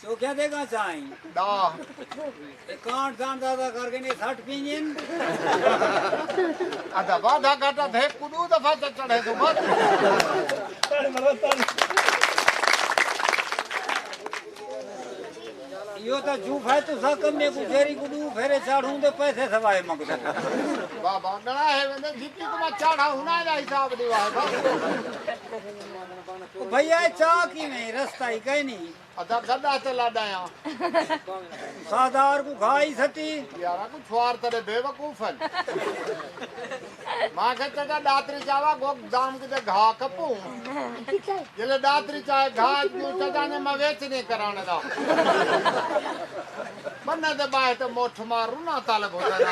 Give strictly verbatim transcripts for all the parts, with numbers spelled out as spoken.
چوکیا دے گا چائیں۔ ݙاہ۔ تے کانڈ سانڈ زیادہ کر کے نے سٹ پینجن۔ ادا وعدہ گھاٹا تھے کݙو دفعہ تے چڑھے تو بس۔ ایہو تاں جھوف ہے، تساں کمے کوں جیری کوں ݙو پھیرے چاڑھوں تے پیسے سوائے منگدے۔ بابا، ݙڑا ہے ویندے، جھکی کوں میں چاڑھا ہݨا دا حساب ݙیوا ہے، بس۔ او بھیا، اے چا کیویں؟ رستہ ہی کائنی۔ ادا گݙا تے لݙ آیا۔ ساہدار کوں گھا ہی سٹی۔ یارا، کوں چھوار تیݙے بے وقوف ہن۔ ماں کہے، چچا ݙاتری چاوا، گوک دام کیتے گھا کپوں۔ جلے ݙاتری چائے گھا کیوں چچا نے میں ویچ نہیں کرانے دا۔ بننے دے باہے تے مٹھ مار رونا طالب حسین۔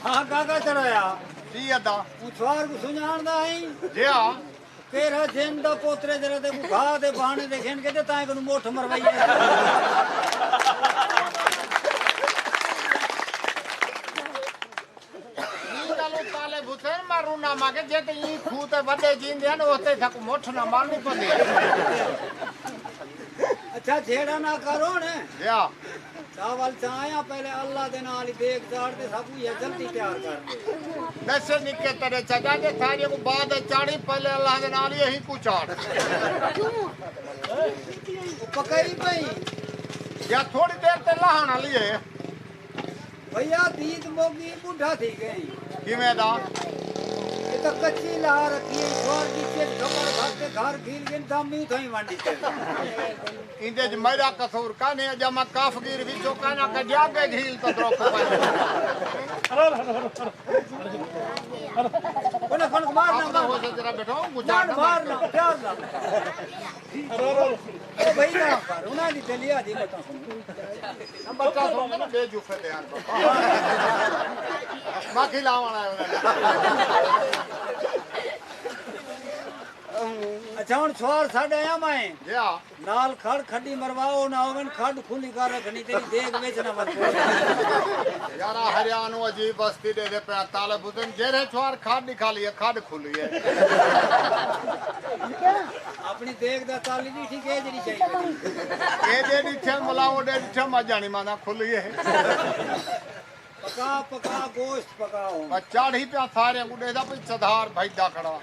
ہاں، گاگا چڑھایا۔ جی ادا۔ اوں چھوار کوں سنڄاݨدا ہیں؟ جی ہاں۔ کیرھا جن دا پوترے جیڑھا تیکوں گھا دے بہانے تے گھن کے تے تائیں کنوں مٹھ مروائی ہے۔ ایں ڳالھوں طالب حسین میں رونا ماں کے جے تے ایں کھوہ تے وݙے جیندے ہن، اوہ تے ساکوں مٹھ نہ مارنی پوندی۔ اچھا، جھیڑا نہ کرو ہݨ۔ جی ہاں۔ چاول چایا پہلے اللہ دے نال ہی دیکھ چاڑ تے سب کوں یہ جلدی تیار کر دے۔ دسے نکے تیرے چچا جے تھاریاں کوں بعد چاڑھی، پہلے اللہ دے نال ہی اہیں کوں چاڑ۔ کیوں؟ پکائی پئی۔ یا تھوڑی دیر تے لاہݨ والی ہے۔ بھیا، دید موگی، ٻڈھا تھی ڳئیں۔ کیویں دا؟ اے تاں کچی لا رکھی ہے، چھوار دی چیک خبر گھر تے گھر گھیل گن دم ہی اتھائیں ونڈ تے۔ ایندے اچ میݙا قصور کائنی، اڄاں میں کافگیر وچوں کائنا کڈھیا، اڳے گھیل تاں دروکھ پئے۔ کون، کون، مار نہ، اپݨا مار۔ ہوش ذرا بٹھاؤ، مار، گزار نہ، نہ مار مار۔ نہ، پیار نہ۔ او بھائی نہ کر، انہاں دی دلیا دی متاں سن۔ بچہ سن کے نا بے جوفے تے یار بابا۔ باقی لاوݨ آئے انہاں نے۔ اچھا، ہݨ سوار ساݙا آیا میں۔ جی ہاں۔ نال کھڑ کھڈی مروا، او نہ ہوون کھڈ کھلی کر رکھنی، تیری دیگ وچ نہ ونڄے۔ یارا، ہریانوں عجیب بستی ݙیہدے پئے طالب حسین، جیڑھے چھوار کھڈ ݙکھا لیے، کھڈ کھلی ہے۔ اپݨی دیگ دا تالی ݙٹھی کہ جیڑھی چاہیے۔ اے ݙے ݙٹھے ملا، او ݙے ݙٹھے ماں جانی مانا کھلی ہے۔ پکا، پکا، گوشت پکاؤ۔ بس چاڑھی پیا سارے کوں ݙیہدا پئی سدھار بھڄدا کھڑا۔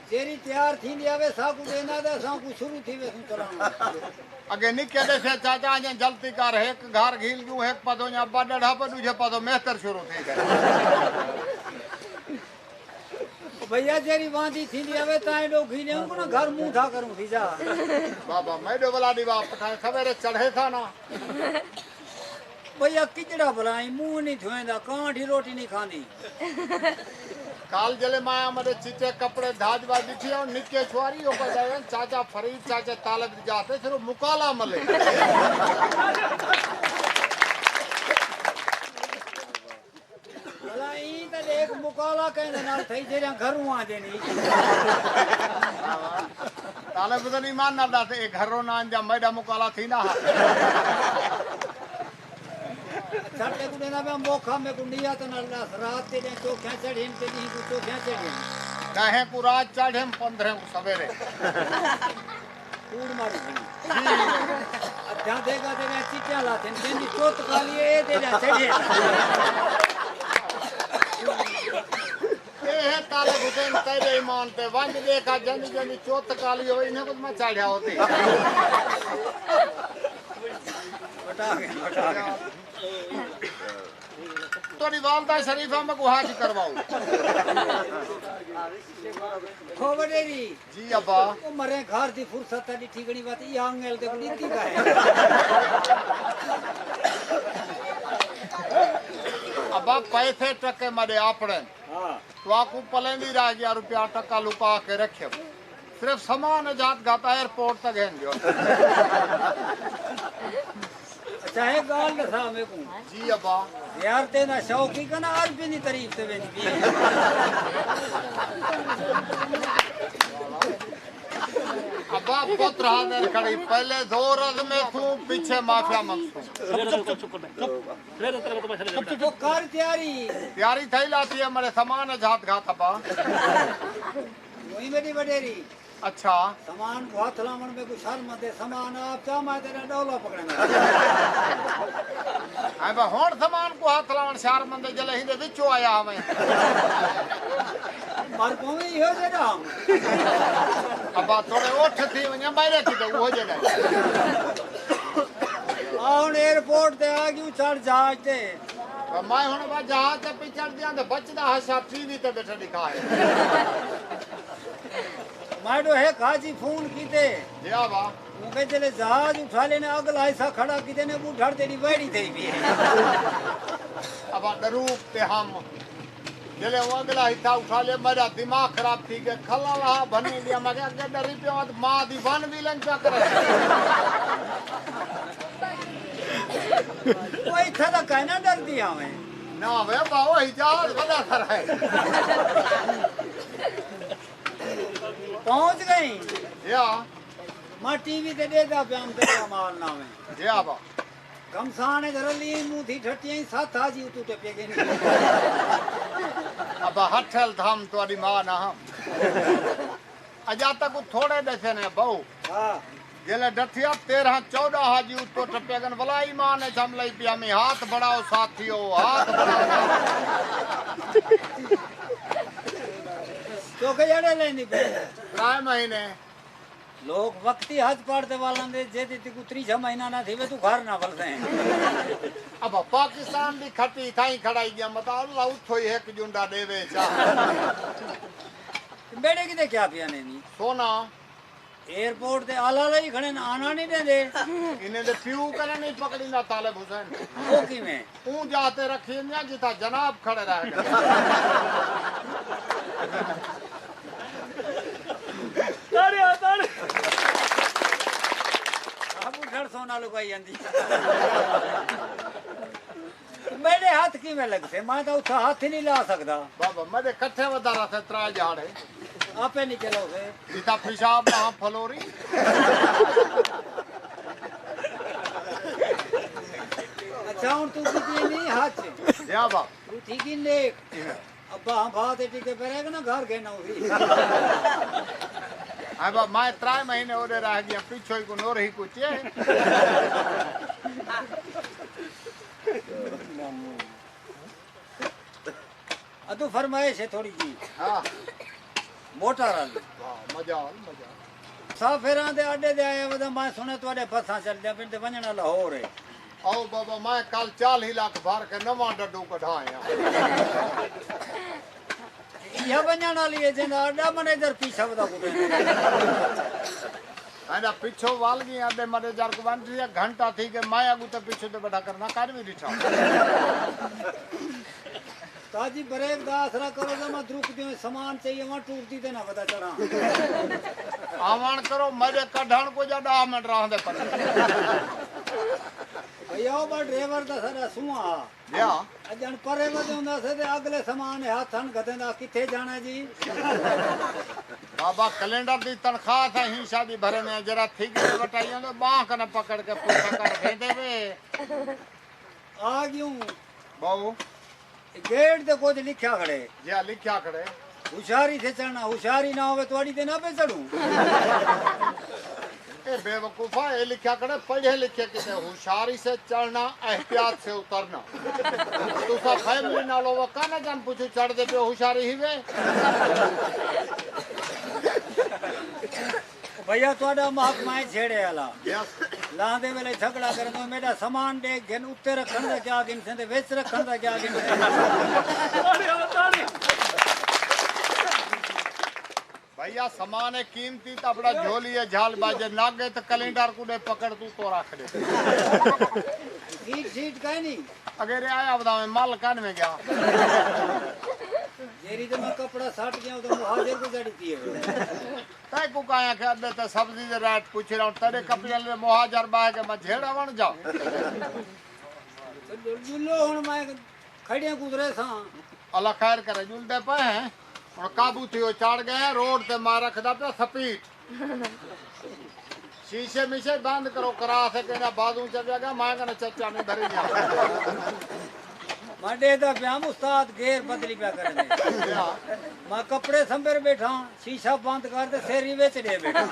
جیڑھی تیار تھیندی آوے، ساکوں ݙیندا تے اساکوں شروع تھی ویسوں چلاوݨ۔ اڳے نکے ݙسے چاچا، اڄاں جلدی کر، ہک گھر گھیل ڳیوں، ہک پاسوں یا ابا ݙڑھا پئے، ݙوجھے پاسوں مستر شروع تھی ڳئے۔ بھیا، جیڑھی واندی تھیندی آوے، تاں ݙو گھیلے کوں نہ گھر منہ دھا کروں تھی جا۔ بابا، میݙو ولا ݙیوا پٹھائے، سویرے چڑھے تھا نا۔ بھیا، کچڑا بھلا ایں، منہ نہیں دھویندا، کانڈ ہی روٹی نہیں کھاندی۔ کل جلے میں آمدے چٹے کپڑے دھاج واج ݙٹھی آ، نکے چھواری ہو کر جائے، چاچا فرید، چاچا طالب دی جاتے، صرف مکالا ملے۔ بھلا ایں تے ݙیکھ مکالا کہیں دے نال تھئی، جیڑھیاں گھروں آندے نہیں۔ طالب حسین ایمان نال ݙس، اے گھروں نہ آندے، میݙا مکالا تھیندا ہا۔ چھٹے کوں ݙیندا پیا موقع، میکوں نیت نال ݙس، رات تے ݙینہہ چوکھیاں چڑھین تے ݙینہہ کوں چوکھیاں چڑھین؟ ݙہیں کوں رات چڑھیم، پندرہیں کوں سویرے۔ کوڑ ماری کھڑی۔ جی۔ ادھا دے گا تے میں چٹیاں لاتھن، جیندی چوت کالی اے، اے تیݙا چڑھے۔ اے ہے طالب حسین تیݙے ایمان تے، ونڄ ݙیکھا جیندی جیندی چوت کالی ہوئی، انہیں کوں میں چاڑھیا ہوتی۔ وٹا کے، وٹا کے۔ تہاݙی والدہ شریفہ میکوں حج کرواؤ۔ ہو وݙیری۔ جی ابا۔ او مرے گھر دی فرصت تے ݙٹھی گھنی وت، ایہا انگل تے کوں ݙتی ڳئے۔ ابا، پیسے ٹکے میݙے اپݨے۔ ہاں۔ تہاکوں پلیندی رہ ڳیا، روپیہ ٹکا لکا کے رکھیو۔ صرف سامان اجات گھت ایئرپورٹ تے گھن ݙیو۔ اچھا، ہک ڳالھ ݙسا میکوں۔ جی ابا۔ زیارتیں دا شوق ہی کنا، عربی دی تعریف تے ویندی پئی ہے۔ ابا، پتر حاضر کھڑی، پہلے زور از میکوں، پیچھے معافیا منگسوں۔ چپ، چپ، چپ، چپ۔ او کر تیاری۔ تیاری تھئی لاتی ہے، میݙے سامان اجات گھت ابا۔ وہی میݙی وݙیری۔ اچھا۔ سامان کوں ہتھ لاوݨ میکوں شرم آندے، سامان آپ چا، میں تیݙا ݙولا پکڑیندا۔ ہائیں بھا، ہݨ سامان کوں ہتھ لاوݨ شرم آندے، جلے ہیندے وچوں آیا ہوویں۔ پر پوویں ایہو جیڑھا ہم۔ ابا تھوڑے اٹھ تھی ونڄے، میݙے کیتے اوہو جیڑھا۔ آ ہݨ ایئرپورٹ تے آ ڳیوں، چڑھ جہاز تے۔ پر میں ہݨ ابا جہاز تے پئی چڑھدیاں تے بچدا ہا، شاہ ٹی وی تے ٻیٹھا ݙکھائے۔ میݙو ہک حاجی فون کیتے۔ جی ابا۔ اوں کہے جلے جہاز اٹھا لینے، اڳلا حصہ کھڑا کیتے نے، ٻڈھڑ تیݙی ویڑھی تھئی پئی ہے۔ ابا ݙروک تے ہم۔ جلے او اڳلا حصہ اٹھا لیا، میݙا دماغ خراب تھی ڳیا، کھلا لہا بھنی ڳیا، میں کہا اڳے ݙری پیو تے ماں دی ون وی لنگ پیا کرے۔ او اتھاں تاں کائنا ݙردی آویں۔ نہ وے ابا، او جہاز وݙا سارا ہے۔ پہنچ ڳئیں؟ یا۔ میں ٹی وی تے ݙیہدا پیام تیݙا مال نہ ویں۔ جی ابا۔ گھمسان اچ رلی منہ تھی ٹھٹیاں، ست حاجی اتوں ٹپے ڳئے۔ ابا ہٹھل دھم تہاݙی ماں نہ ہم۔ اڄا تک تھوڑے ݙسے نے بہو۔ ہاں۔ جیلے ڈٹھیا تیرہاں چوݙاں حاجی اتوں ٹپے ڳن، ولا ایمان اچ ہم لئی پیا میں، ہاتھ بڑھاؤ ساتھیو، ہاتھ بڑھاؤ۔ کیونکہ جڑے لیندی پئی۔ ترائے مہینے۔ لوک وقتی حج پڑھ تے ول آندے، جے دی تیکوں تریجھا مہینہ نہ تھیوے، توں گھر نہ ولدیں۔ ابا پاکستان دی کھٹی تھائیں کھڑائی ڳیا، متا اللہ اتھوں ہی ہک جنڈا ݙیوے چا۔ میݙے کیتے کیا پیا نے نی؟ سونا۔ ایئرپورٹ تے آلا لائی کھڑے نے، آنا نہیں ݙیندے۔ انہیں دے پیو کنے نہیں پکڑیندا طالب حسین۔ او کیویں؟ اوں جاہ تے رکھی ہوندیاں جتھاں جناب کھڑے رہ ڳئے۔ تاڑیاں، تاڑیاں۔ ابو گھر سونا لکائی آندی۔ میݙے ہتھ کیویں لڳسے؟ میں تاں اتھاں ہتھ ہی نہیں لا سڳدا۔ بابا، میݙے کٹھے ودا رہسے ترا جاڑے۔ آپے نکل آؤ سے۔ جتھاں پیشاب نہ ہاں پھلوری۔ اچھا، ہݨ توں کیتی نہیں ہتھ؟ جی ابا۔ توں تھی کی نیک؟ ابا ہاں بھا تے ٹکے پہ رہ ڳئے نا، گھر گھن آؤ سی۔ ہاں ابا، میں ترائے مہینے اوݙے رہ ڳیا، پچھوں ہی کو نور ہی کچھ ہے۔ ادو فرمائش ہے تھوڑی جی۔ ہاں۔ موٹر والی۔ واہ، مزہ آ، مزہ آ۔ مسافراں دے اڈے دے آئے ودا، میں سݨیا تہاݙے بساں چلدیاں پئن تے ونڄݨ والا لاہور ہے۔ او بابا، میں کل چالیہہ لکھ بھر کے نواں ڈڈو کڈھایا۔ ایہا ونڄݨ والی ہے جیندا اڈا منیجر پیچھے ودا کوں ݙیندے۔ ایندا پچھوں ول ڳئی، اݙے مݙے جر کوں ونڄ تھی، گھنٹہ تھی ڳئے، میں اڳوں تے پچھوں تے ٻڈھا کرنا کر وی ݙٹھا۔ استاد جی، بریک دا آسرا کرو، ذرا میں درک دیوں، سامان چاہیے، وہاں ٹور دی تے نہ پتہ چڑھاں۔ آوݨ کرو، مزے کڈھݨ کوں جا ݙاہ منٹ راہندے پئے۔ بھیا، او بڑا ڈرائیور دا سارا سواں ہا۔ بیا۔ اڄݨ پرے ودے ہوندا سے تے اڳلے سامان ہتھ ہن گھدیندا، کتھے جاݨا جی؟ بابا کیلنڈر دی تنخواہ سا ہی شادی بھرے میں جرا تھی ڳئے وٹائیاں تے ٻانہہ کنے پکڑ کے پوچھا کر ویندے وے۔ آ ڳیوں۔ بہو۔ گیٹ تے کجھ لکھیا کھڑے۔ جیا لکھیا کھڑے۔ ہوشیاری سے چڑھنا، ہوشیاری نہ ہووے تہاݙی تے نہ پئے چڑھوں۔ اے بے وقوفا، اے لکھیا کھڑے، پڑھے لکھے کتے ہوشیاری سے چڑھنا، احتیاط سے اترنا۔ تساں فیملی نال ہوو، کانے جان پچھوں چڑھدے پیو، ہوشیاری ہیوے۔ بھیا، تہاݙا محکمہ ہے جھیڑے والا۔ یس۔ لاندے ویلے جھگڑا کریندے، میݙا سامان ݙیکھ گھن، اتے رکھݨ دا کیا گھن سیں تے وچ رکھݨ دا کیا گھن سیں؟ بھیا، سامان ہے قیمتی، تاں اپݨا جھولی ہے جھل باجے، نگ ہے تاں کیلنڈر کوں ݙے پکڑ توں تو رکھ ݙے۔ سیٹ سیٹ کائے نہیں۔ اگے رے آیا ودا میں مال کن میں گیا۔ جیری تے میں کپڑا سٹ گیا، تے مہاجر کو جڑی پی ہے۔ تیکوں کائیں آکھے ادے تے سبزی دے ریٹ پچھ رہا ہوں، تیرے کپڑے لے مہاجر باہ کے میں جھیڑا وݨ جا۔ تے جلو ہݨ میں کھڑیاں گزرے ساں۔ اللہ خیر کرے، جلدے پئے ہیں۔ ہݨ قابو تھیو، چڑھ ڳئے ہیں روڈ تے، میں رکھدا پیا سپیڈ۔ شیشے میشے بند کرو، کرا سے کہنا بازو چلیا گیا، میں کہنا چچا نہیں بھری گیا۔ میں ݙیہدا پیام استاد گیر بدلی پیا کرن دے۔ میں کپڑے سنبھر ٻیٹھا، شیشہ بند کر تے سر ہی وچ ݙے ٻیٹھا۔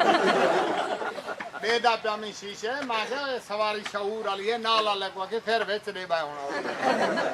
ݙیہدا پیامی شیشے، میں کہیا اے سواری شعور والی ہے، نال والے کوں آکھیں سر وچ ݙے ٻہہ ہوݨا ہووے۔